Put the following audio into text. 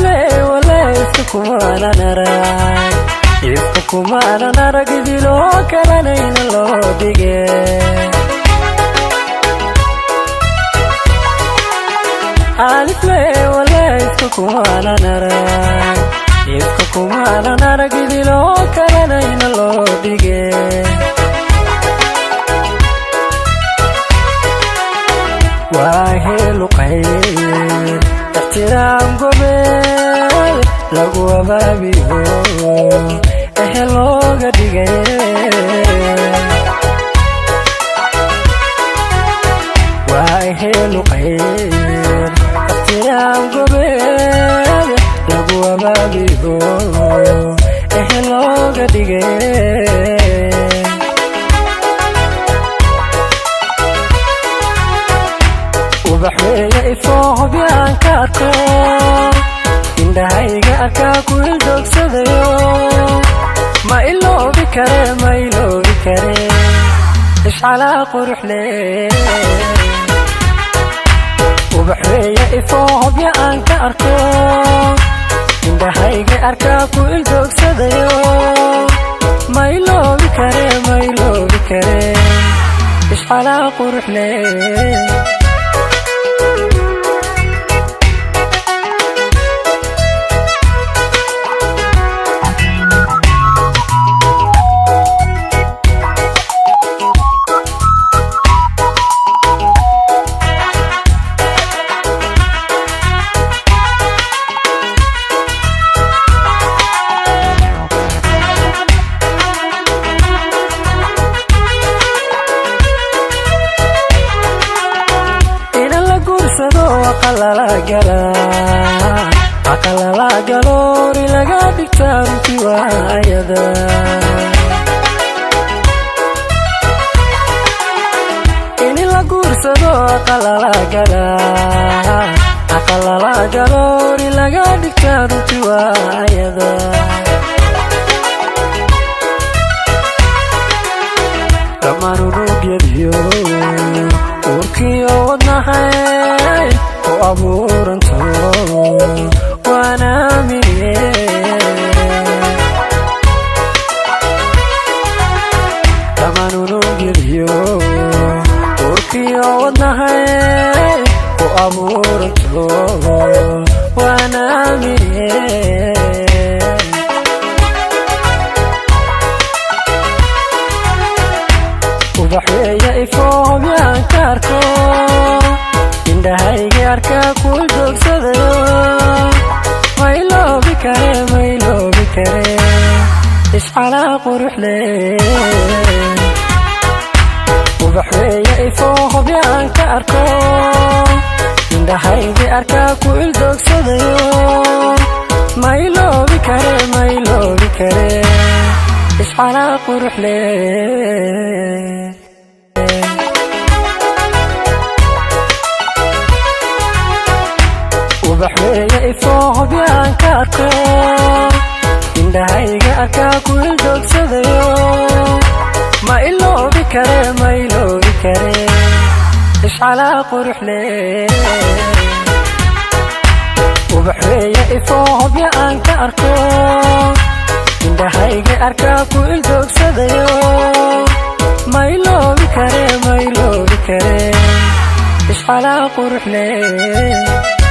Alifley wala ifka kumaanan arag, ifka kumaanan arag idiloo kalanayna loo dhige. Alifley wala ifka kumaanan arag, ifka kumaanan arag idiloo kalanayna loo dhige. Waa helu qayr ixtiraam gobeel lagu abaabiyo ehel looga dhigay. Waa helu qayr ixtiraam gobeel lagu abaabiyo ehel looga dhigay. Ubax weeye ifoo hobyaan ka arko, indhahayga arkaa ku ildogsadayo. Ma iloobi kare, ma iloobi kare, ishcalaa qurux leh. Ubax weeye ifoo hobya aan ka arko, indhahayga arkaa ku ildogsadayo. Ma iloobi kare, ma iloobi kare, ishcalaa qurux leh. Ina la guursado aqalala gala, aqalala galoori laga dhigtaa runtii waa ayada. In la guursado aqalala gala, aqalala galoori laga dhigtaa runtii waa ayada. Dhammaan unugyadiyo uurkiyo wadnahay ku abuuranto waan aaminiye. Dhammaan unugyadiyo uurkiyo wadnahay ku abuuranto waan aaminiye. Ubax weeye ifoo hobyaan ka arko, indhahayga arkaa ku ildogsadayo. Ma iloobi kare, ma iloobi kare, ishcalaa qurux leh. Ubax weeye ifoo hobyaan ka arko, indhahayga arkaa ku ildogsadayo. Ma iloobi kare, ma iloobi kare, ishcalaa qurux leh. Ubax weeye ifoo hobyaan ka arko, indhahayga arkaa ku ildogsadayo. Ma iloobi kare, ma iloobi kare, ishcalaa qurux leh. Ubax weeye ifoo hobya aan ka arko, indhahayga arkaa ku ildogsadayo. Ma iloobi kare, ma iloobi kare, ishcalaa qurux leh.